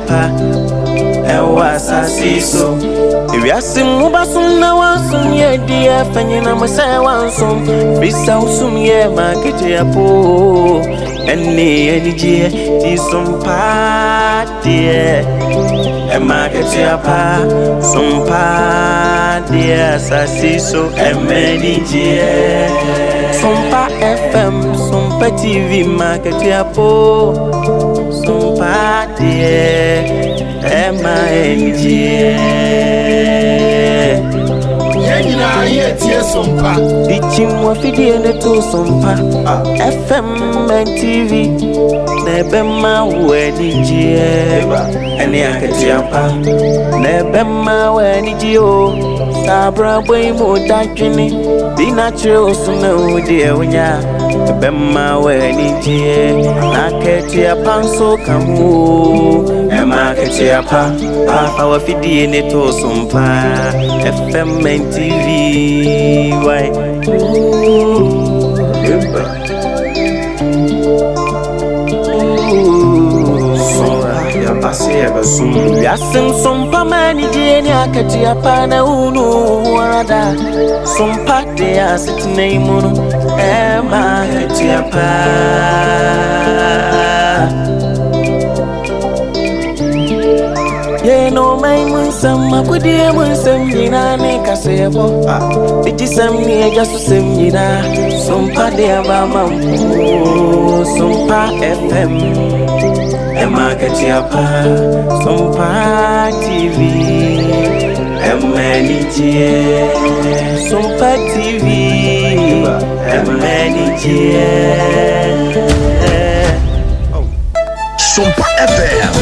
pa ɛwɔ asase so. Ewiase mu basom na wansom yɛ deɛ fa nyinam sɛ wansom. Bisa wo som yɛ ma akatua po ɛne anigyeɛ ti som pa deɛ ɛma akatua pa som pa deɛ asase so ɛma anigyeɛ. Sompa FM, Sompa TV ma akatua po sompa deɛ ɛma anigyeɛ. Yɛn nyinaa yɛtie Sompa. Dikyim wafidie ne to Sompa FM and TV na ɛbɛma wo anigyeɛ ɛne akatua pa na ɛbɛma wo anigyeɛ o. Saa abrabɔ yi mu dadwene bi na kyerɛ wo so na wo deɛ wonya ɛbɛma wo anigyeɛ na akatua pa nso ka ho o. Ɛma akatua pa pa fa wafidie ne to Sompa FM and TV why. Ooh. Sompa, yɛaba sɛ yɛbɛsom. Wiase nsompa ma anigyeɛ ne akatua pa na wonu wo ho ara da. Sompa de asetena yi mu no ɛma akatua pa. Yɛn ɔman mu nsɛm, akodie mu nsɛm nyinaa ne kaseɛbɔ. Bigyesɛm ne agya so sɛm nyinaa. Sompa de aba ma wo. Sompa FM. Ɛma akatua pa. Sompa TV. Ɛma anigyeɛ. Sompa TV. Ɛma anigyeɛ. Sompa FM.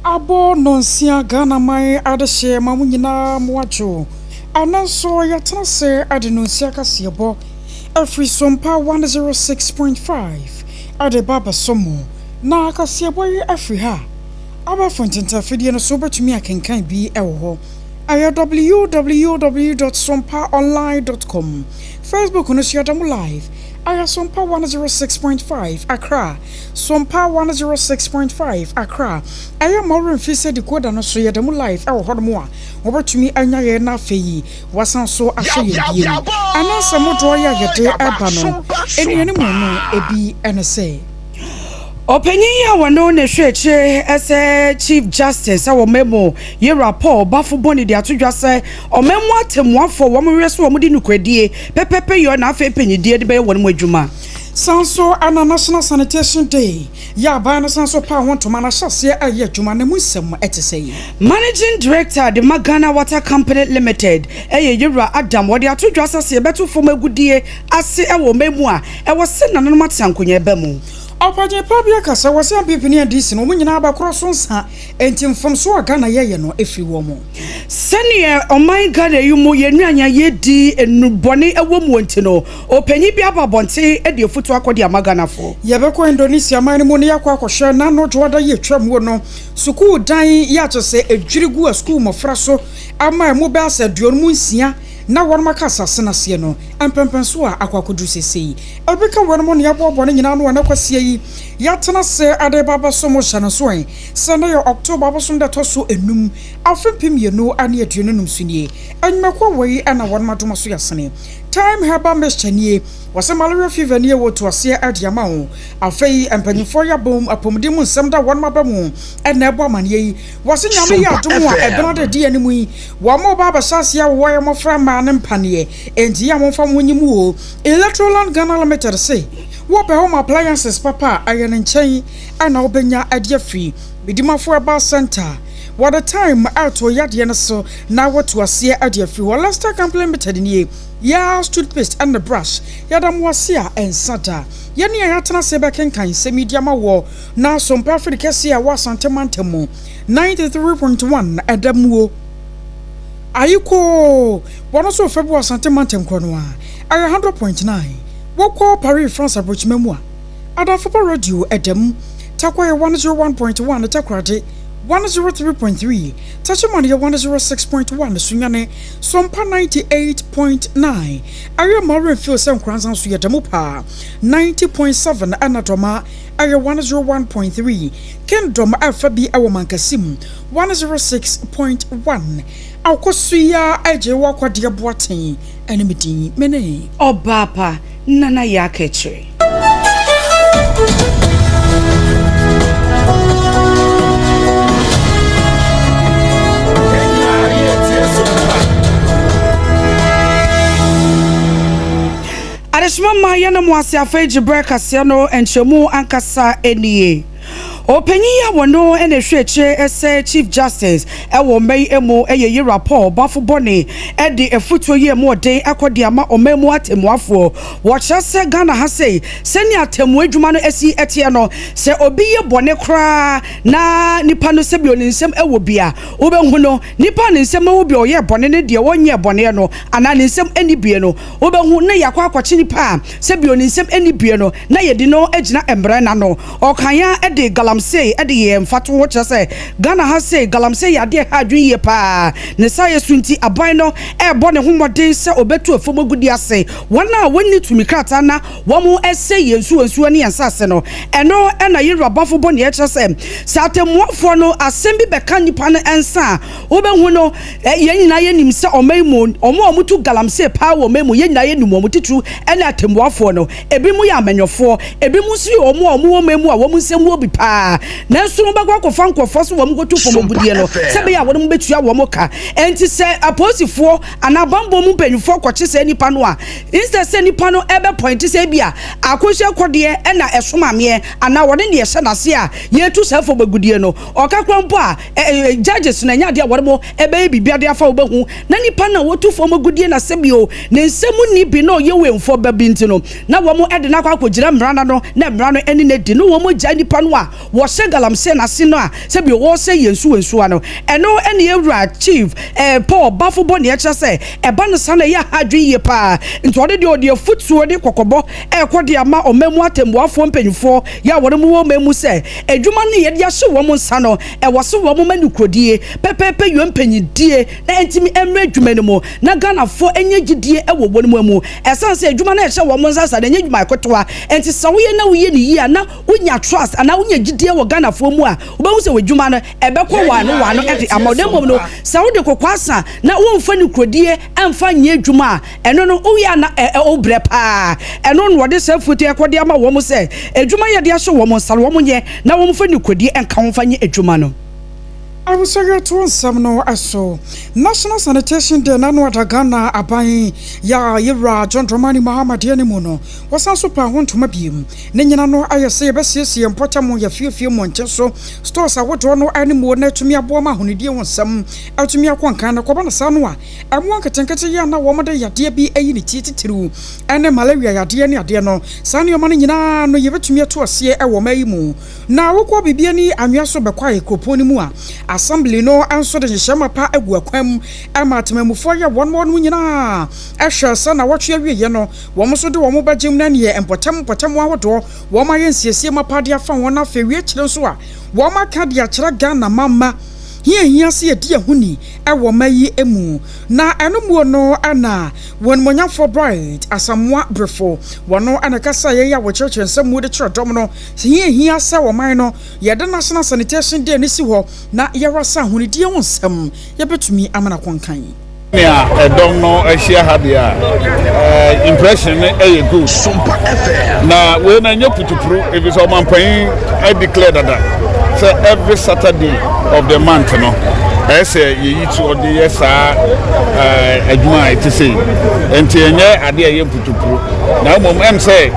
Abɔ nonsia Ghana man adehyeɛ ma mo nyinaa mo adwo. Ɛnnɛ nso yɛtena ase de nonsia kaseɛbɔ afiri Sompa 106.5 de ba abɛso mo. Na kaseɛbɔ yi afiri ha abɛfo ntentafidie no so wobɛtumi akenkan bi wɔ hɔ. Ɛyɛ www.sompaonline.com. Facebook no so yɛda mo live. Ɛyɛ Sompa 106.5 Accra. Sompa 106.5 Accra. Ɛyɛ ma wo werɛ mfi sɛ decoder no so yɛda mu live wɔ hɔnom a wɔbɛtumi anya yɛn na afei wɔasan so ahwɛ yɛn bio. Ɛno nsɛm dodoɔ yi a yɛde reba no, anuanom mu no ebi ne sɛ. Ɔpanyin yi a wɔno na ɛhwɛ akyire sɛ Chief Justice wɔ ɔman mu, Yewura Paul Bafo Boni de ato dwa sɛ ɔman mu atemmuafoɔ wɔn werɛ sɛ wɔn de nokorɛdie, pɛpɛpɛ yɔ na afei panyidie de bɛyɛ wɔn mu adwuma. San nso na National Sanitation Day yɛ aban no san nso paa ho ntoma na ahyɛaseɛ reyɛ adwuma na emu nsɛm te sɛn? Managing Director de ma Ghana Water Company Limited yɛ Yewura Adam, wɔde ato dwa sɛ sɛ yɛbɛto fam agudeɛ ase wɔ ɔman mu a, ɛwɔ sɛ nananom ateankonyaa ba mu. Ɔpanyin pa bi aka sɛ wɔse NPP ne NDC no wɔn nyinaa bɛkorɔ so nsa enti mfomsoɔ a Ghana yɛyɛ no ɛfiri wɔn. Sɛdeɛ ɔman Ghana yi mu yɛn nnuane a yɛdi nnubɔne wɔ muo nti no, ɔpanyin bi aba abɔnten de afutuo akɔ de ama Ghanafoɔ. Yɛbɛkɔ Indonesia man no mu na yɛakɔ akɔhwɛ n'ano dwoada yi a atwa muo no sukuu dan yi a kyerɛ sɛ ɛdwiri gu asukuu mmɔfra so ama ɛmu bɛyɛ asɛ 56 na wɔnom aka asase no aseɛ no mpɛnpɛnsoɔ a akɔ akɔduru seesei. Ebi ka wɔnom nea aboaboa no nyinaa ano a na kwasia yi yɛatena ase de reba abɛsom hyɛ no nso ɛ sɛ nnɛ yɛ October abosom da ɛtɔ so enum afe 2025 so nie. Nnwumakuo wei na wɔnom adom aso yɛasene. Thyme Herbal Mixture nie, wɔse malaria fever nie wɔtu aseɛ de ama wo. Afei mpanyinfoɔ yi abom apɔmuden mu nsɛm da wɔnom aba mu na ɛbɔ amaneɛ yi. Wɔse Nyame yɛ adom a ɛbena de di anim yi wɔn reba abɛhyɛ aseɛ awowɔ yɛn mmɔfra mmaa no mpaneɛ enti yɛ a momfa mo ho nye mu o. Electroland Ghana Limited se wopɛ home appliances papa a ɛyɛ ne nkyɛn na wobɛnya de afiri. Medimafo Herbal Centre, Wɔde thyme reto yadeɛ no so na wɔatu aseɛ de afiri hɔ. Lester Camp Limited nie, Yas toothpaste ne brush. Yɛda mo ase a ɛnsa da. Yɛne a yɛatena ase bɛkenkan nsɛm yi de ama woɔ na Sompa afiri kɛseɛ a ɛwɔ Asante mantam mu, 93.1 ɛda muo. Ayikoo! Wɔn nso refa bi wɔ Asante mantam korɔ no ara, ɛyɛ 100.9. Wokɔ Paris, France aburokyima mu a, Adamfo Pa Radio ɛda mu. Tarkwa yɛ 101.1, Takoradi 103.3, Techiman yɛ 106.1, Sunyani Sompa 98.9. Ɛyɛ mma wo werɛ mfeel sɛ Nkoranza nso yɛda mu paa, 90.7 ɛna Dɔma ɛyɛ 101.3, Kingdom ɛfa bi ɛwɔ Mankasim 106.1. Awokɔ so yi ara ɛgye wo akwadeɛ Boateng ɛne me din me ne. Ɔbaa pa Nana Yaa Kɛkyerɛ. Adesoma ma yɛne mo ase afei gye berɛ kaseɛ no nkyerɛmu ankasa nie. Ɔpanyin yi a wɔno na ɛhwɛ akyire sɛ Chief Justice wɔ ɔman yi mu yɛ Yera Paul Bafo-Bɔne de afutuo yi a ɛmu ɔden akɔ de ama ɔman mu atɛmmuafoɔ. Wɔkyerɛ sɛ Ghana ha sei sɛnea atɛmmuo adwuma no si teɛ no, sɛ obi yɛ bɔne koraa na nipa no sɛbio ne nsam wɔ bi a, wobɛhu no nipa a ne nsam wɔ bi a ɔyɛɛ bɔne ne deɛ ɔnyɛɛ bɔne no anaa ne nsam nni bie no, wobɛhu na yɛakɔ akɔkye nipa a sɛbio ne nsam nni bie no na yɛde no agyina mmara no ano. Ɔkan ara de galamsey de yɛɛ mfatoho kyerɛ sɛ Ghana ha sei galamsey yɛ adeɛ a ɛha adwene yie pa ara. Ne saayɛ so nti aban no rebɔ ne ho mmɔden sɛ ɔbɛtu afam agudeɛ ase wɔn a wɔnni tumi krataa na wɔresɛe yɛn nsuo nsuo ne yɛn nsase no. Ɛno na Yewura Bafo Bonnier kyerɛ sɛ sɛ atɛmmuafoɔ no asɛm bi bɛka nnipa no nsa a wobɛhu no. Yɛn nyinaa yɛnim sɛ ɔman yi mu wɔn a wɔtu galamsey pa ara wɔ ɔman yi mu yɛn nyinaa yɛnim wɔn titiriw ne atɛmmuafoɔ no. Ebinom yɛ amanyɔfoɔ, ebinom nso yɛ wɔn a wɔwɔ ɔman mu a wɔn nsam wɔ bi paa. Nanso no wɔbɛkɔ akɔfa nkurɔfoɔ sɛ wɔn nkɔtu fam agudeɛ no sɛ ɛbɛyɛ a wɔn bɛtua wɔn ka. Enti sɛ apolisifoɔ anaa bammɔ mu mpanimfoɔ kɔkye saa nnipa no a, instead sɛ nnipa no bɛpɔinte sɛ ebia akwanhyia kɔdeɛ na ɛsom ameɛ anaa wɔne deɛ ɛhyɛ n'ase a yɛretu saa fam agudeɛ no, ɔka koraa mpo a, judges no ɛnyɛ adeɛ a wɔn bɛyɛ biribi de afa wo bɛhu na nipa no a wɔtu fam agudeɛ na sɛbi o ne nsam nni bi na ɔyɛ wɛmfoɔ ba bi nti no na wɔn de no akɔ akɔgyina mmara no ano na mmara no ne no adi na wɔn agyae nipa no a wɔhyɛ galamsey no ase no a sɛbi o wɔresɛe yɛn nsuwa nsuwa no. Ɛno ne yɛn wura Chief eh, Paul Bafo bɔ nea ɛkyerɛ sɛ ɛba no saa na ɛyɛ aha adwene yie paa nti ɔde deɛ ɔde afutuo ne kɔkɔbɔ ɛrekɔ de ama ɔman mu atɛmmuafoɔ mpanyinfoɔ yɛ a wɔn wɔ ɔman mu sɛ adwuma no yɛde ahyɛ wɔn nsa no ɛwɔ sɛ wɔn ma nokorɛdie pɛpɛɛpɛ yɔ mpanyindie na ɛntumi mmrɛ adwuma no mu na Ghanafoɔ anya gyidie wɔ wɔn mu ɛsiane sɛ adwuma no a ɛhyɛ wɔn nsa saa no ɛnyɛ adwuma ketewa nti sɛ woyɛ na woyɛ no yie a na wonya trust anaa wonya gyidie wɔ Ghanafoɔ mu a wobɛhu sɛ w'adwuma no ɛbɛkɔ waano waano de ama wo na mmom no sɛ wode kokoasa na womfa nokorɛdie mfa nyɛ adwuma a ɛno no woyɛ a na wobrɛ paa ɛno na wɔde saa afutuo yi akɔde ama wɔn sɛ adwuma yɛde ahyɛ wɔn nsa no wɔn nyɛ na wɔmfa nokorɛdie nka ho mfa nyɛ adwuma no. Abusua to nsɛm no so. National Sanitation Day n'ano ada Ghana aban yɛ a Yewura John Dramani Mahama di anim no, wɔsan so paa ho ntoma bio. Ne nyina no ayɛ sɛ yɛbɛsiesie yɛn mpɔtam, yɛn afiefie, mmɔnten so, stores ahodoɔ no ne mu na atumi aboa ma ahonidie ho nsɛm atumi akɔ nkan. Na kɔba no saa no a, mmoa nketenkete yi a na wɔde yadeɛ bi ayi ne ti titiriw ne malaria yadeɛ ne adeɛ no, saa nneɛma no nyinaa no yɛbɛtumi atu aseɛ wɔ ɔman yi mu. Na wokɔ Bibiani anwea so bɛkwae kuropɔn no mu a, Assembly no nso de nhyehyɛe mapa agu akwan mu ma atemanmufoɔ yɛ wɔn wɔn nyinaa hwɛ sɛ nnawɔtwe awieɛ no wɔn nso de wɔn bɛgyem na neɛ mpɔtam mpɔtam ahodoɔ wɔn ayɛ nsiesie mapa de afa ho na afei wie akyire nso a wɔn aka de akyerɛ Ghana mamma hia hia sɛ yɛdi yɛn ho ni wɔ mma yi mu na ɛno muo no na wɔn animuonyamfoɔ Bright Asamoah Brefo wɔn na ɛkasaeɛ yi a wɔkyerɛkyerɛ nsɛm mu de kyerɛ dɔm no Sɛ ehia sɛ ɔman no yɛde National Sanitation Day no si hɔ na yɛrasa ahonidie ho nsɛm, yɛbɛtumi amena kɔnkan. Nea ɛdɔm no ahyia ha deɛ a, impression no yɛ good. Na wei no ɛnyɛ putupuru ɛfiri sɛ ɔmampanyin declare dada sɛ every Saturday of the month no ɛyɛ sɛ yɛyi to ɔde yɛ saa adwuma a ɛte sei. Nti ɛnyɛ adeɛ a ɛyɛ putupuru na mmom ɛm sɛ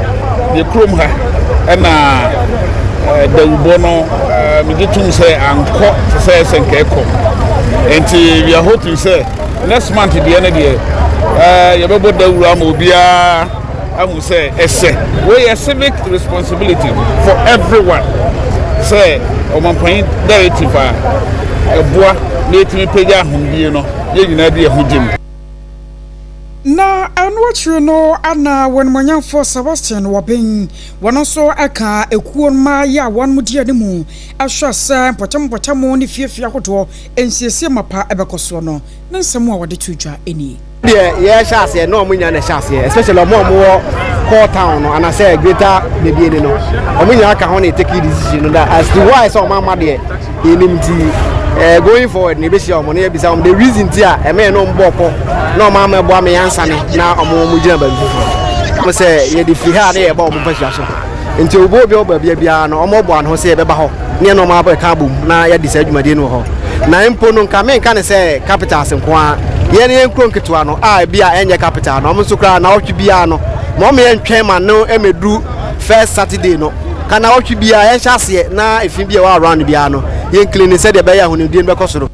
yɛ kurom ha ɛna. Dawubɔ no, megye tom sɛ ankɔ te sɛ ɛsɛ nka ɛkɔ. Nti we are hoping sɛ next month deɛ no deɛ yɛbɛbɔ dawuro ama obiara ahu sɛ ɛsɛ. Wei yɛ civic responsibility for everyone sɛ ɔmampanyin directive a ɛboa na yɛtumi pagya ahomdie no, yɛn nyinaa de yɛn ho gye mu. Na ɛno akyiri no ana wɔnimonyamfoɔ Sebastian Wɔben wɔn nso ka ekuo mmaa yi a wɔn di anim hwɛ sɛ mpɔtam mpɔtam ne fiefie ahodoɔ nsiesie mapa ɛbɛkɔ soɔ no, ne nsɛm a wɔde to dwa nie. Deɛ yɛhyɛ aseɛ na ɔmo nya na ɛhyɛ aseɛ, especially ɔmo a ɔmo wɔ core town no anaasɛ Greater Bibiani no, ɔmo nyinaa ka ho na take decision no da as to why sɛ ɔmo ama deɛ yɛnim. Nti going forward na ebehyia ɔmo na yɛbisa ɔmo the reason ti a ɛmɛ yɛn no ɔmo bɔ ɔkɔ na ɔmo ama ɛboa me yansane na ɔmo gyina baabi foforɔ. Ɔmo sɛ yɛde firi ha ne yɛba ɔmo mpasua so, nti obi obi ɔwɔ baabi biara no, ɔmo bɔ ano ho sɛ yɛbɛba hɔ ne yɛn na ɔmo abɛka abom na yɛde saa dwumadie no wɔ hɔ. Na mpo no, nka menka ne sɛ capitals nko a, yɛn yɛn nkuro nketewa no a ebi a ɛnyɛ capital no, ɔmo nso koraa na ɔtwe biara no ma ɔmo yɛn ntwɛn ma no ɛmɛduru first Saturday no ka na ɔtwe biara yɛnhyɛ aseɛ na efi bi a ɛwɔ around biara no yɛn clean sɛdeɛ ɛbɛyɛ ahonidie no bɛkɔ soro.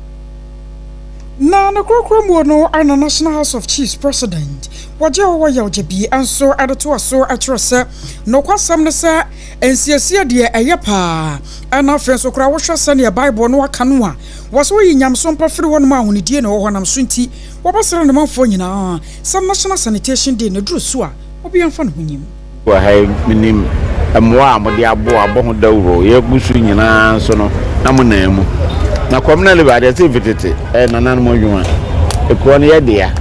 Na ne korokoro mu no ana National House of Chiefs president wɔgye a wɔwɔ yɛ bi nso de toa so kyerɛ sɛ nokwasɛm no sɛ nsiesie deɛ ɛyɛ paa, ɛna afei nso koraa wohwɛ sɛneɛ Bible no aka no a, wɔ sɛ woyi nyamso mpa firi hɔnom a ahonidie na ɛwɔ hɔ nam so, nti wɔbɛsrɛ ne manfoɔ nyinaa sɛ National Sanitation Day na duru so a, obiara mfa ne ho nyim. Wɔ ha yi, menim mmoa a mode aboa abɔ ho dawuro yɛgu so nyinaa nso no na mo nan mu na communal labour adeɛ sɛ mfitete ɛyɛ nananom adwuma. Ekuro no yɛ dea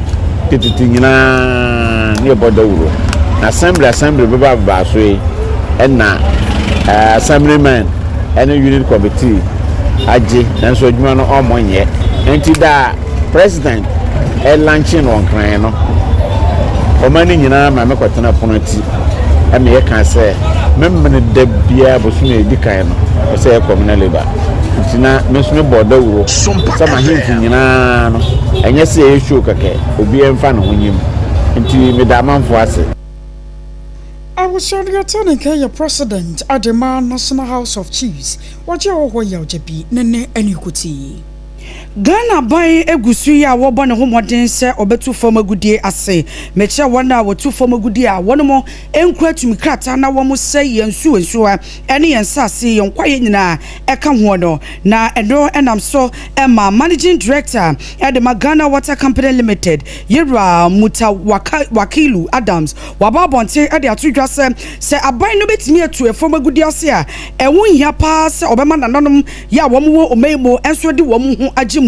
tititi nyinaa ne yɛbɔ dawuro na assembly bɛba ababa so yi, ɛna assemblyman ɛne unit committee agye, nanso adwuma no ɔmo nyɛ. Nti da president ɛlaunch no Ɔnkran no, ɔman no nyinaa ma mekɔtena pono ti ɛma yɛka sɛ mmemmene da biara bosom a ɛdi kan no ɛsɛ yɛ communal labour. Nti na me nso mebɔ dawuro sɛ mahemfo nyinaa no, ɛnyɛ sɛ yɛyɛ show kɛkɛ, obiara mfa ne ho nyim. Nti meda amanfoɔ ase. Awosɔre ɛtɛ ne nka yɛ president adema National House of Chiefs wɔgye a wɔwɔ yɛ ɔgya bi ne ne ɛne kotii. Ghana ban egu so yi a wɔbɔ ne ho mmɔden sɛ ɔbɛtu fam agudie ase. Mekyerɛ wɔn a wɔtu fam agudie a wɔn mo nkura tumi krataa na wɔn sɛ yɛn nsuo nsuo ɛne yɛn nsaase, yɛn kwaeɛ nyinaa ɛka ho no. Na ɛno ɛnam so ɛma managing director ɛde ma Ghana Water Company Limited, Yɛwura Mutawakilu Adams, waba abɔnten ɛde ato dwa sɛ aban no bɛtumi atu fam agudie ase a, ɛho hia paa sɛ ɔbɛma nananom yɛ a wɔn wɔ ɔman mu nso de wɔn ho agye mu.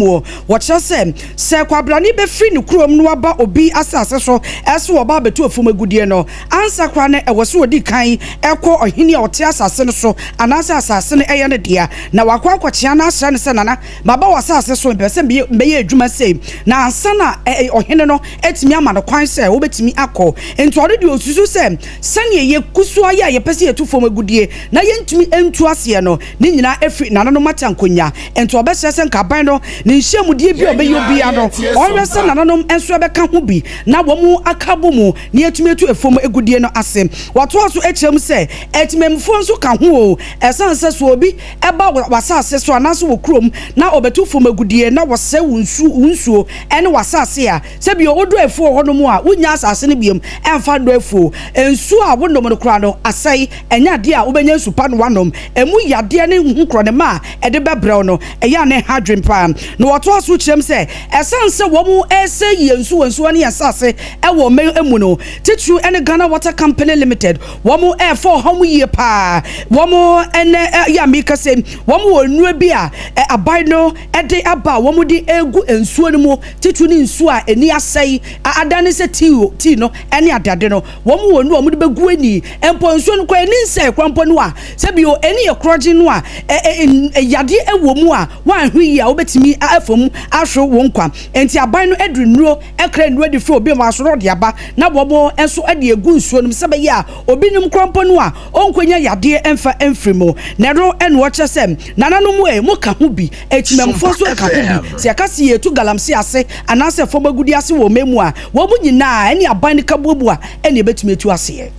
Wɔkyerɛ sɛ kwabrane bɛfiri ne kurom no aba obi asase so ɛso wɔba abɛtu afum agudie no ansa koraa no, ɛwɔ so wɔdi kan ɛkɔ ɔhene a ɔte asase no so anaasɛ asase no ɛyɛ no dea na wakɔ akɔkyea no asrɛ no sɛ, "Nana, maba wɔ asase so, mpɛ sɛ mbɛyɛ adwuma sei," na ansa na ɔhene no atumi ama no kwan sɛ wobɛtumi akɔ. Nti ɔno deɛ osusu sɛ sɛnea yɛku so ayɛ a yɛpɛ sɛ yɛtu fam agudie na yɛntumi ntu aseɛ no ne nyinaa ɛfiri nananom ata nkonnwa. Nti ɔbɛsrɛ sɛ nkaban no ne nhyiamudeɛ bi a ɔbɛyɛ obiara no, ɔnhwɛ sɛ nananom nso ɛbɛka ho bi na wɔn aka bɔ mu na yɛtumi atu efam agudie no ase. Wɔtoa so akyerɛ mu sɛ ɛtemamufoɔ nso ka ho o, ɛsan sɛ so obi ɛba w'asase so anaasɛ wɔ kurom na ɔbɛtu fam agudie na wɔsɛ wo nsuo ɛne w'asase a, sɛbi wodɔ afuo wɔ hɔnom a, wonya asase no biom ɛmfa ndɔ afuo. Nsuo a wonom no koraa no asɛe, ɛnyɛ adeɛ a wobɛnya nsu pa no wanom. Ɛmu yadeɛ ne ho korɔ ne ma a ɛde bɛbrɛw no ɛyɛ a ne ha adwen paa. Na wɔtoa so kyerɛm sɛ ɛsiane sɛ wɔn ɛsɛ yɛ nsuo nsuo ne yɛn asase ɛwɔ ɔman mu no, titiriw ɛne Ghana Water Company Limited, wɔn ɛɛfa ɔhaw mu yie paa. Wɔn ɛnɛ ɛyɛ amika sɛ wɔn wɔ nnuro bi a aban no ɛde aba a wɔn de egu nsuo no mu, titiriw ne nsuo a ani asɛe adane sɛ tea no ɛne adade no. Wɔn wɔ nnuro a wɔde bɛgu ani mpo nsuo no kora ani nsɛe kora mpo no a, sɛbi o ani yɛ korɔgye no a ɛ yadeɛ ɛwɔ mu a wɔanhwɛ yie a, wobɛtumi afa mu ahwere wɔn nkwa. Nti aban no ɛde nnuro ɛkra nnuro de firi obi mu asoro de aba na wɔn nso de egu nsuo no mu sɛ bɛyɛ a obi nom kora mpo no a, ɔnkɔnya yadeɛ mfa mfiri mu. Na ɛno ɛna ɔkyerɛ sɛ nananom ɛ mo ka ho bi, ekyimɛmfoɔ nso ka ho bi, sɛ yɛka si yɛtu galamsey ase anaasɛ fam agudi ase wɔ ɔman mu a, wɔn nyinaa ɛne aban no ka buobu a ɛne ebɛtumi atu aseɛ.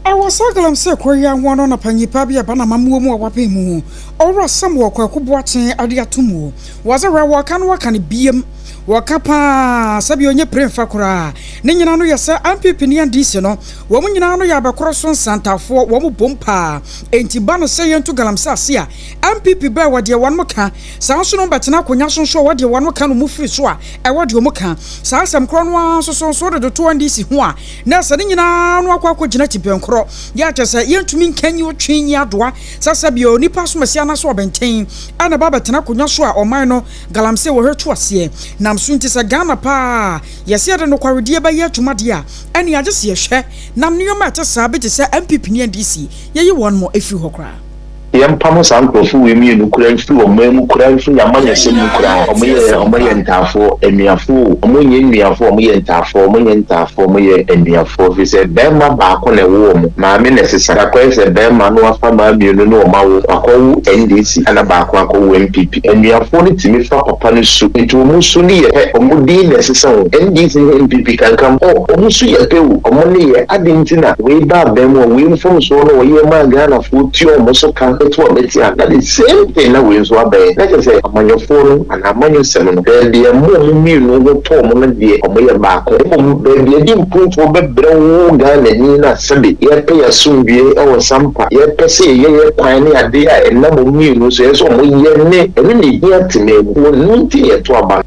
Ɛwɔ saa galamsey koro yi ara ho no na panyin pa bi a ɛba n'amammuo mu a wabɛn mu, Owura Samuel Kwaku Boateng de ato mu. Wɔdze werɛ wɔka no wɔka no biem. Wɔka paa sɛdeɛ ɔnyɛ pire mfa koraa. Ne nyinaa no yɛ sɛ NPP ne NDC no, wɔn nyinaa no yɛ abɛkorɔ so nsantafoɔ, wɔn bom paa. Enti ba no sɛ yɛntu galamsey ase a, NPP bɛɛ wɔ deɛ wɔn ka. Saa nso na wɔbɛtena akonwa so nso a wɔ deɛ wɔn ka no mu firi so a, ɛwɔ deɛ wɔn ka. Saa asɛm korɔ no ara nso so nso wode toto NDC ho a, na sɛ ne nyinaa no akɔ akɔgyina tipɛnkorɔ. Yɛ a kyerɛ sɛ yɛntumi nka nyi otwe nyi adoa sɛ sɛdeɛ onipa asomasi anaasɛ ɔbɛnten na ɛba abɛtena akonwa so a ɔman no galamsey wɔ hɔ tu aseɛ. Nam so nti sɛ Ghana paa yɛse yɛde nokwaredie bɛyɛ adwuma deɛ a, ɛneɛ agye sɛ yɛhwɛ na nnoɔma a ɛte saa bi te sɛ NPP ne NDC yɛyi wɔn firi hɔ koraa. Yɛmpamo saa nkorɔfo wei mienu koraa mfiri ɔman mu koraa mfiri y'amanyɔsɛm mu koraa ɔmo yɛ ɔmo yɛ ntaafoɔ anuafoɔ o ɔmo nyɛ nnuafoɔ ɔmo yɛ ntaafoɔ ɔmo nyɛ ntaafoɔ ɔmo yɛ anuafoɔ firi sɛ bɛɛma baako na ɛwo ɔmo maame na ɛsesa akɔyɛ sɛ bɛɛma no afa maa mienu ne ɔmo awo akɔ wo NDC ɛna baako akɔ wo NPP anuafoɔ no tumi fa papa no su nti ɔmo su no yɛ pɛ ɔmo din na ɛsesa o NDC ne NPP kankam o ɔmo su yɛ pɛ o ɔmo ne yɛ aden nti na wei ba abɛn mu a wei mfomsoɔ no ɔyɛ maa Ghana foɔ tua ɔmo so ka to a bɛte a na the same thing na wei nso abɛyɛ na kyerɛ sɛ amanyɔfoɔ no anaa amanyɔsɛm no baabi a ɛma ɔmo mmienu ho tɔ ɔmo no deɛ ɔmo yɛ baako mmom baabi a ɛde mpuntuo bɛbrɛ wo Ghanani no a sɛbe yɛpɛ yɛ asomdwie wɔ sampa yɛpɛ sɛ yɛyɛ yɛ kwan ne adeɛ a ɛnam ɔmo mmienu so ɛyɛ sɛ ɔmo yɛ ne ɛno na ɛhia temanmufoɔ ɛno nti na yɛto aba no.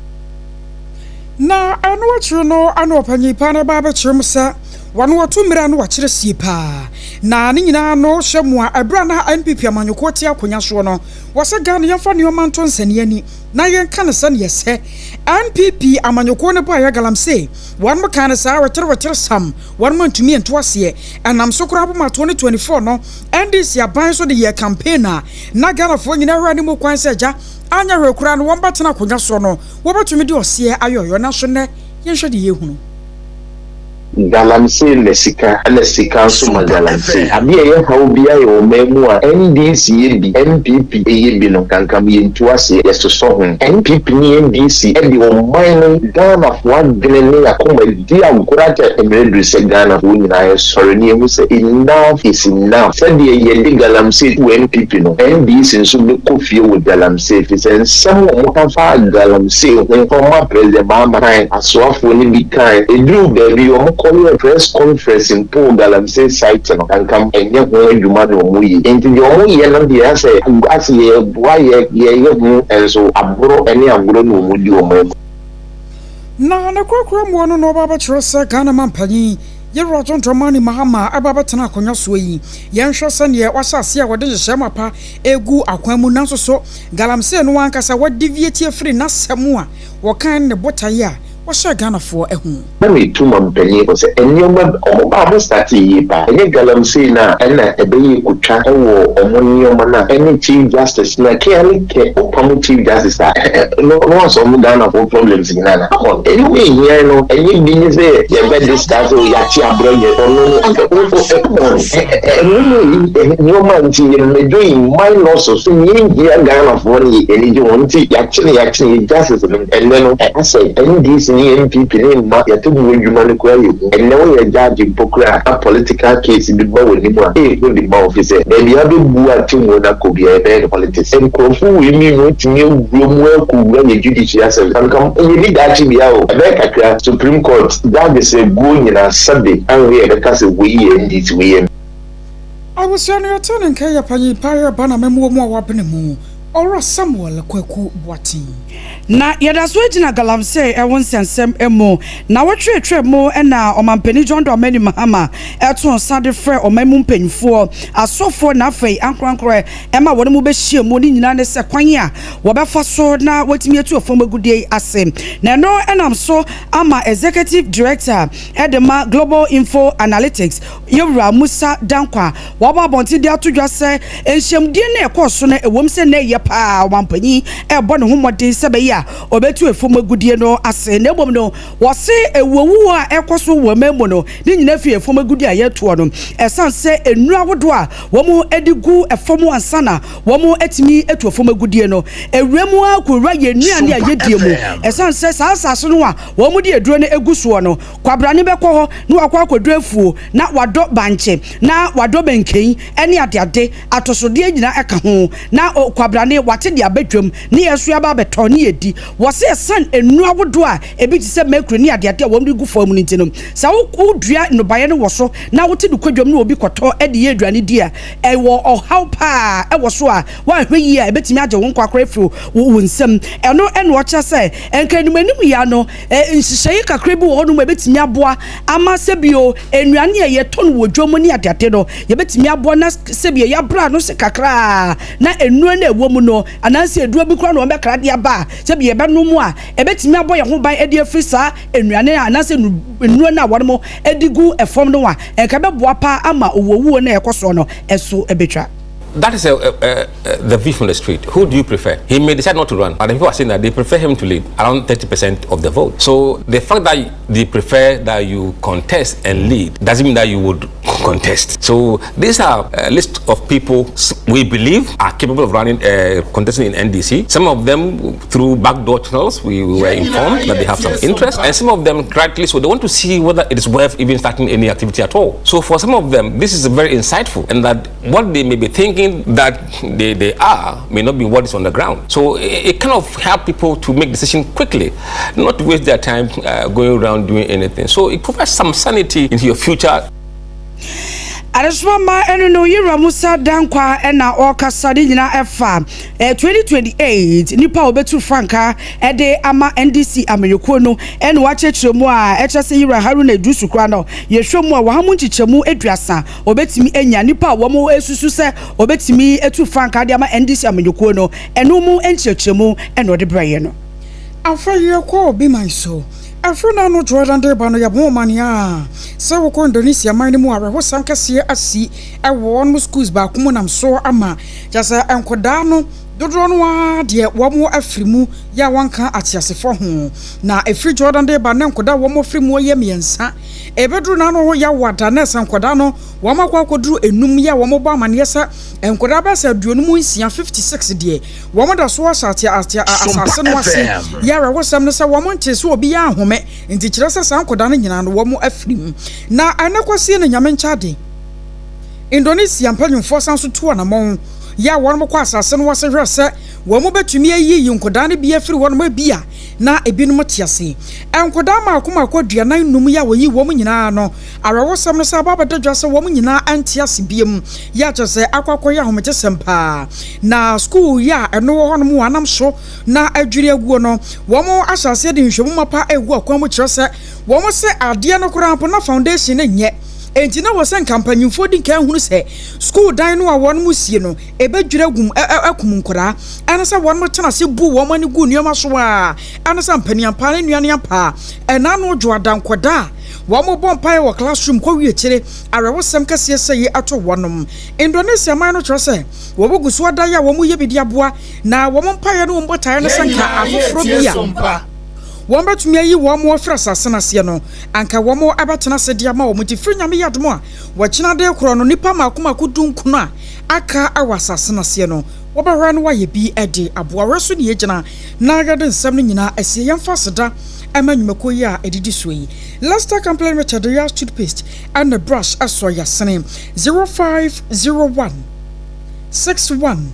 Na ɛno akyiri no ana ɔpanyin pa no ba abɛkyerɛ mu sɛ wɔn wɔto mmerɛ a na wɔakyerɛ sie paa. Na ne nyinaa no hyɛ mu a ɛberɛ a na NPP amanyɔkuo te akonya soɔ no, wɔsɛ Ghana yɛmfa nneɛma nto nsɛnneɛ ani na yɛnka no sɛdeɛ ɛsɛ. NPP amanyɔkuo no baeɛ galamsey, wɔn kaa no saa wetere wetere sam, wɔn antumi antu aseɛ. Ɛnam so koraa boma 2024 no NDC aban nso de yɛɛ campaign a na Ghanafoɔ nyinaa hwɛ anim kwan sɛ agya anyɛ hwee koraa no wɔbɛtena akonya soɔ no, Wɔbɛtumi de ɔseɛ ayɛ ɔyɔ, nanso nnɛ, yɛnhwɛ deɛ yɛhunu. Galamsey ma sika ɛna sika nso ma galamsey. Adeɛ a ɛyɛ haw biara yɛ ɔman mu a NDC yɛ bi, NPP yɛ bi no, kankam yɛntu aseɛ, yɛsosɔ ho. NPP ne NDC de ɔman no, Ghanafoɔ adwene ne akoma di agorɔ akyɛ. Mmerɛ duru sɛ Ghanafoɔ nyinaa yɛsɔre na yɛhu sɛ enough is enough. Sɛdeɛ yɛde galamsey tuu NPP no, NDC nso bɛkɔ fie wɔ galamsey ɛfiri sɛ nsɛm a wɔka faa galamsey ho former President Mahama kae, asoafoɔ no bi kae, ɛduruu baabi wɔkɔyɛɛ press conference mpo wɔ galamsey site no, anka ɛnyɛ ho adwuma na wɔyɛ. Enti deɛ wɔyɛ no deɛ asɛ asɛ yɛreboa yɛ yɛreyɛ ho nso aborɔ ne agorɔ na wɔdi wɔn amu. Na ne korakora mmoa no na ɔba abɛkyerɛ sɛ Ghana manpanyin Yɛwura John Dramani Mahama aba abɛtena akonnwa soɔ yi, yɛnhwɛ sɛdeɛ wahyɛ aseɛ a wɔde nhyehyɛɛ mapa regu akwan mu nanso so galamsey no ankasa wadeviati afiri n'asɛm a wɔkae ne ne botaeɛ a wɔhyɛɛ Ghanafoɔ ho. Na me tu ma mpanin fo sɛ nneɛma bi ɔmo ba ɔmo starte yie paa ɛnyɛ galamsey no a ɛna ɛbɛyɛ kotwa ɛwɔ ɔmo nneɛma no a ɛne chief justice no a kea ne kɛ wo pamo chief justice a no no wa solve Ghana foɔ problems nyinaa na come on ɛne wei hia no ɛnyɛ bi nye sɛ yɛbɛ discuss o yɛakye abrɛ yɛ ɔno no asɛ o o come on ɛno ne nneɛma nti yɛ mmɛdwo yi minus so nyɛ hia Ghana foɔ ne yɛ ani gye ho nti yɛakye no yɛakye no yɛ justice no ɛnɛ no asɛ NDC ne NPP ne mma yɛte ho adwuma no koraa yɛ hu ɛnɛ woyɛ judge mpo koraa na political case bi ba w'anim a ɛyɛ de ma wo fi sɛ baabi a bɛbu atemmuo no akɔ biara ɛbɛyɛ no politics nkurɔfo wei mmienu atumi awura mu akɔwura yɛ judicial service anka yɛni daakye bia o ɛbɛyɛ kakra Supreme Court judges aguo nyinaa sɛbe anhwɛ yɛbɛka sɛ wei yɛ NDC wei yɛ Abusua no yɛte ne nka yɛ panyin pa yɛ ba na mɛmoa mu a wabene mu Ɔwura Samuel Kwaku Boateng. Na yɛda so gyina galamsey ho nsɛnsɛm mu. Nawɔtwe retwam mu na Ɔmanpanin John Dramani Mahama too nsa de frɛɛ ɔman mu mpanyinfoɔ, asɔfoɔ na afei ankorankorɛ ma wɔn mu bɛhyia mu. Ne nyinaa ne sɛ kwan a wɔbɛfa so na wɔatumi atu fam agudeɛ yi ase. Na ɛno nam so ama Executive Director de ma Global Info Analytics, Yɛwura Musa Dankwa, wabɔ abɔnten de ato dwa sɛ nhyiamudie no a ɛkɔɔ so no, ɛwom sɛ na ɛyɛ paa, ɔmanpanyin rebɔ ne ho mmɔden sɛ ɛbɛyɛ a ɔbɛtu efam agudie no ase. Na mmom no, wɔse awuowuo a ɛkɔ so wɔ man mu no ne nyinaa firi efam agudie a yɛtoɔ no, ɛsiane sɛ nnuro ahodoɔ a wɔde gu fam ansa na wɔatumi atu fam agudie no awura mu ara kɔwura yɛn nnuane a yɛdie mu. Ɛsiane sɛ saa asase no a wɔde aduro no gu soɔ no, kwabrane bɛkɔ hɔ na wakɔ akɔdɔ afuo na wadɔ bankye na wadɔ mankei ne adeade, atosodeɛ nyinaa ka ho, na kwabrane wate de aba dwam ne yɛn nso yɛaba abɛtɔ ne yɛdi. Wɔse ɛsiane nnuro ahodoɔ a ebi te sɛ mercury ne adeade a wɔde gu fam no nti no, sɛ wodua nnɔbaeɛ no wɔ so na wote no kɔ dwam na obi kɔtɔ de yɛ aduane di a, ɛwɔ ɔhaw paa ɛwɔ so a woanhwɛ yie a ɛbɛtumi agye wo nkwa koraa afiri wo nsam. Ɛno na ɔkyerɛ sɛ nka anim anim yi ara no nhyehyɛeɛ kakra bi wɔ hɔnom a ɛbɛtumi aboa ama sɛbio nnuane a yɛtɔ no wɔ dwam ne adeade no yɛbɛtumi aboa na sɛbio yɛabrɛ ano se kakra na nnuro no a ɛwɔ mu no anaasɛ aduro bi koraa na wɔbɛkra de aba a sɛbio yɛbɛnom a ɛbɛtumi abɔ yɛn ho ban de afiri saa nnuane anaasɛ nnuro no a wɔnom de gu fam no a, ɛnka ɛbɛboa paa ama owuowuo no a ɛkɔ soɔ no so bɛtwa. That is a, a, a, the view from the street. Who do you prefer? He may decide not to run, but the people are saying that they prefer him to lead around 30% of the vote. So the fact that they prefer that you contest and lead doesn't mean that you would contest. So these are a list of people we believe are capable of running, contesting in NDC. Some of them through backdoor channels, we, we were informed that they have some interest, and some of them rightly so. They want to see whether it is worth even starting any activity at all. So for some of them, this is very insightful, and that what they may be thinking that they, they are may not be what is on the ground. So it, it kind of help people to make decisions quickly, not waste their time going around doing anything. So it provides some sanity into your future. Adesoa mma ɛno no Yewura Musa Dankwa ɛna ɔrekasa ne nyinaa ɛfa 2028 nipa a ɔbɛtu frankaa ɛde ama NDC amanyɔkuo no ɛna wakyerɛkyerɛ mu a ɛkyerɛ sɛ Yewura Haruna Iddrisu koraa no yɛhwɛ mu a wɔha mu nkyekyɛmu 30 ɔbɛtumi anya nipa a wɔn ɛsusu sɛ ɔbɛtumi atu frankaa de ama NDC amanyɔkuo no ɛno mu nkyerɛkyerɛmu ɛna ɔde brɛeɛ no. Afei yɛkɔ obi man so. Ɛfiri no ano Jordan de reba no, yɛbɔ amanneɛ a sɛ wokɔ Indonesia man no mu a, awerɛhosɛm kɛseɛ asi wɔ wɔn schools baako mu nam so ama kyerɛ sɛ nkwadaa no dodoɔ no ara deɛ wɔn afiri mu yɛ a wɔnka ateasefoɔ ho. Na ɛfiri Jordan de reba na nkwadaa a wɔn afiri mu yɛ mmiɛnsa. Ɛbɛduru n'ano Yawada na sɛ nkwadaa no wɔn akɔ akɔduru enum yɛ a wɔbɔ amanneɛ sɛ nkwadaa bɛyɛ sɛ 56, 56 deɛ Wɔda so ahyɛ ate ate a asase no ase. Yɛ awerɛhosɛm ne sɛ wɔntee sɛ obiara ahome, nti kyerɛ sɛ saa nkwadaa no nyinaa no wɔn afiri mu. Na ɛnnɛ kwasie no Nyame nkyɛ ade, Indonesia mpanyimfoɔ san so tu anamɔn yɛ a wɔn kɔ asase no ase hwɛ sɛ wɔn bɛtumi ayiyi nkwadaa no bi afiri hɔnom ebia na ebinom te ase. Nkwadaa mmaako mmaako 45 yɛ a wɔyii wɔn nyinaa no Awerɛhosɛm no sɛ aba abɛda dwa sɛ wɔn nyinaa nte ase biom yɛ a kyerɛ sɛ akɔ akɔyɛ ahometesɛm paa. Na sukuu yi a ɛno wɔ hɔnom a anam so na adwiri aguo no, wɔn ahyɛ aseɛ de nhwehwɛmu mapa regu akwan mu kyerɛ sɛ wɔn se adeɛ no koraa mpo na foundation no nyɛ. Enti na wɔ sɛ nka mpanyinfoɔ di nkan hunu sɛ sukuu dan no a wɔn sie no ɛbɛdwiri agum akum nkwadaa. Ɛne sɛ wɔn tena ase bu wɔn ani gu nneɛma so a ɛne sɛ mpaniampa ne nnuaneampa ɛna ano dwo ada nkwadaa a Wɔbɔ mpaeɛ wɔ classroom kɔ wie akyire awerɛhosɛm kɛseɛ sɛ yei ato wɔnom. Indonesia man no kyerɛ sɛ wɔn gu so ada yɛ a wɔn yɛ bi de aboa na wɔn mpaeɛ ne wɔn botaeɛ ne sɛ Yɛn nka nyinaa afoforɔ yɛretie bi a Sompa. wɔn bɛtumi ayi wɔn afiri asase no aseɛ no anka wɔn bɛtena ase de ama wɔn. Nti firi Nyame yɛ adom a wɔkyena de korɔ no nnipa mmaako mmaako dunkron a aka wɔ asase no aseɛ no wɔbɛhwɛ na wɔayɛ bi de aboa. Wei so ne yɛgyina na yɛde nsɛm no nyinaa asie. Yɛmfa aseda ma nnwumakuo yi a ɛdidi soɔ yi, Lester Company Limited, Royal Toothpaste ne Brush sɔ yasene, 0501 61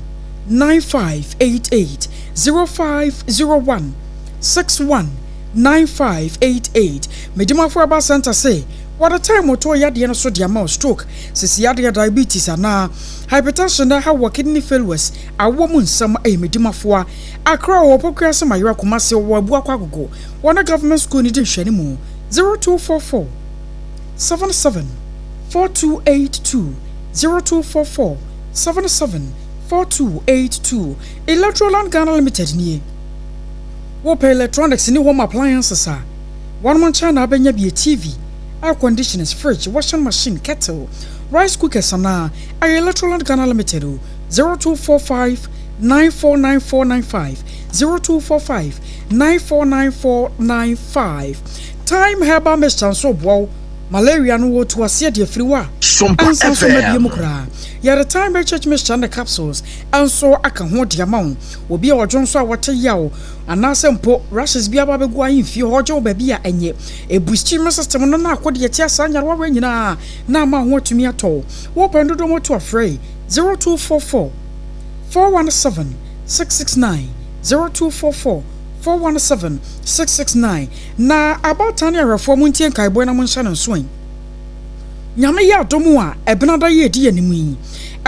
9588, 0501 61 9588. Medimafo Herbal Centre se wɔde time to yadeɛ no so de ama wo, stroke, sisi yadeɛ, diabetes anaa hypertension na ɛha wo, kidney failures, awoɔ mu nsɛm, ɛyɛ Medimafoa. Accra wɔ Pokuase Mayera Kumasi wɔ Abuakwa Agogo wɔ ne Government School no di nhwɛanimu 0244 77 4282 0244 77 4282 Electroland Ghana Limited nie. Wopɛ electronics ne home appliances a, wɔnom nkyɛn na abɛnya bi, TV, air conditioners, fridge, washing machine, kettle, rice cookers anaa? Ɛyɛ Electroland Ghana Limited o, 0245 949495, 0245 949495. Thyme Herbal Mixture nso boa wo. Malaria no wɔtu aseɛ de afiri hɔ a, ɛnsan nso mma bio mu koraa. Yɛde Thyme HH Mixture ne capsules nso aka ho de ama wo. Obi a ɔdwo nso a wɔte yaw anaasɛ mpo rashes bi aba abɛgu ahemfie hɔ gye wo baabi a ɛnyɛ. Ɛboost immune system no na ako de atia saa nyarewa wei nyinaa na ama wo ho atumi atɔ wo. Wopɛ dodoɔ mu to a frɛ 0244 417 669, 0244 417 669. Na abaatan ne ahwɛfoɔ montie nkaebɔ yi na monhyɛ no nso ɛ. Nyame yɛ adom a, Ɛbenada yi a ɛdi anim yi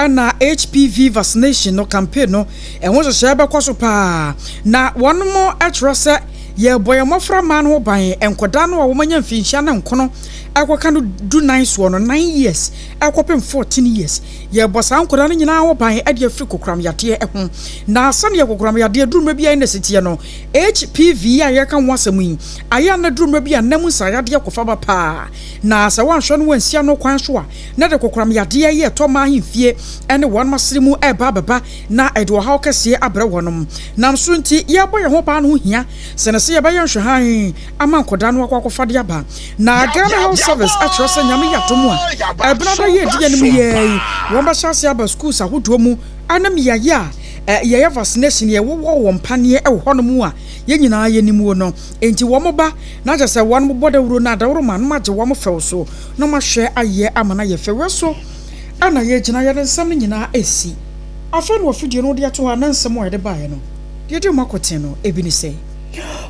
na HPV vaccination no campaign no ɛho nhyehyɛeɛ bɛkɔ so paa. Na wɔnom kyerɛ sɛ yɛrebɔ yɛn mmɔfra mmaa no ho ban, nkwadaa no a wɔanya mfinhyia ne nkono ɛkɔka no dunan soɔ no, 9 years ɛkɔpem 14 years. Yɛrebɔ saa nkwadaa no nyinaa ho ban de afiri kokoram yadeɛ ho. Na sɛdeɛ kokoram yadeɛ duru mmerɛ bi a ɛna ɛsi teɛ no, HPV a yɛreka ho asɛm yi, ayɛ a na duru mmerɛ bi a nna mu nsaeyadeɛ kɔfa ba paa. Na sɛ woanhwɛ no wansi ano kwan so a, na ɛde kokoram yadeɛ yi a ɛtɔ mmaa ahemfie ne wɔn asene mu reba abɛba na ɛde ɔhaw kɛseɛ abrɛ wɔn. Nam so nti, yɛrebɔ yɛn ho ban no ho hia sene sɛ yɛbɛyɛ nhwɛhan ama nkwadaa no akɔ akɔfa de aba. Na Ghana Health Service akyerɛ sɛ Nyame yɛ adom a, Ɛbenada yi a ɛdi anim yi ara yi, wɔbɛhyɛ aseɛ aba schools ahodoɔ mu ne mmeaeɛ a yɛyɛ vaccination, yɛwowɔ wɔn mpaneɛ wɔ hɔnom a yɛn nyinaa yɛnim wo no. Enti wɔn ba na kyerɛ sɛ wɔn bɔ dawuro no a, dawuro ma no agye wɔn fɛw so na wɔahwɛ ayɛ ama no ayɛ fɛ. Wei so na yɛgyina yɛde nsɛm no nyinaa resi. Afei na wɔ fidie no wode ato hɔ a na nsɛm a yɛde baeɛ no, deɛ ɛdi mu akoten no, ebi ne sɛ.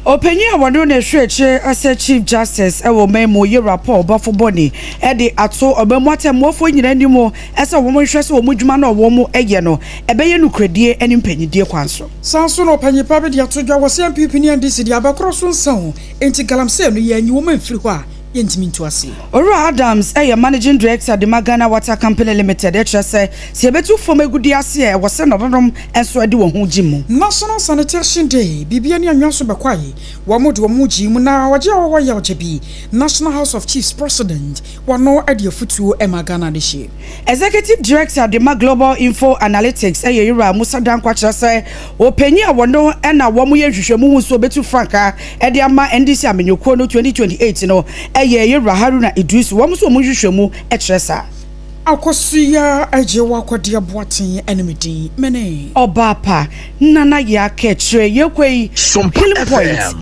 Ɔpanyin a wɔne no hwɛ akyire sɛ Chief Justice wɔ ɔman mu, Yewura Paul Baffoe-Bonnie de ato ɔman mu atɛmmuafoɔ nyinaa anim sɛ wɔnhwɛ sɛ wɔn adwuma no a wɔyɛ no ɛbɛyɛ nokorɛdie ne mpanyindie kwan so. Saa nso na ɔpanyin pa bi de ato dwa wɔ sɛ NPP ne NDC deɛ abɛkorɔ so nsa o, enti galamsey no yɛanyi wɔn amfiri hɔ a yɛntumi ntu aseɛ. Owura Adams yɛ Managing Director de ma Ghana Water Company Limited kyerɛ sɛ, sɛ yɛbɛtu fam agudeɛ ase a, ɛwɔ sɛ nananom nso de wɔn ho gye mu. National Sanitation Day, biribi ani anwea so bɛkwae, wɔn de wɔn ho gyee mu na ɔgye a ɔwɔ yɛ ɔgye bi, National House of Chiefs President, wɔno de afutuo ma Ghana adehyeɛ. Executive Director de ma Global Info Analytics yɛ Yewura Musa Dankwa kyerɛ sɛ ɔpanyin a wɔno na wɔn yɛ nhwehwɛmu hu sɛ ɔbɛtu frankaa de ama NDC amanyɔkuo no 2028 no yɛ Yewura Haruna Iddrisu. Wɔn nso wɔn nhwehwɛmu kyerɛ saa. Akosua Agyewa Kwadeɛ Boateng ne me din. Mene. Ɔbaa pa, Nana Yaa Kɛkyerɛ, yɛkɔ yi, Sompa Healing Point. FM.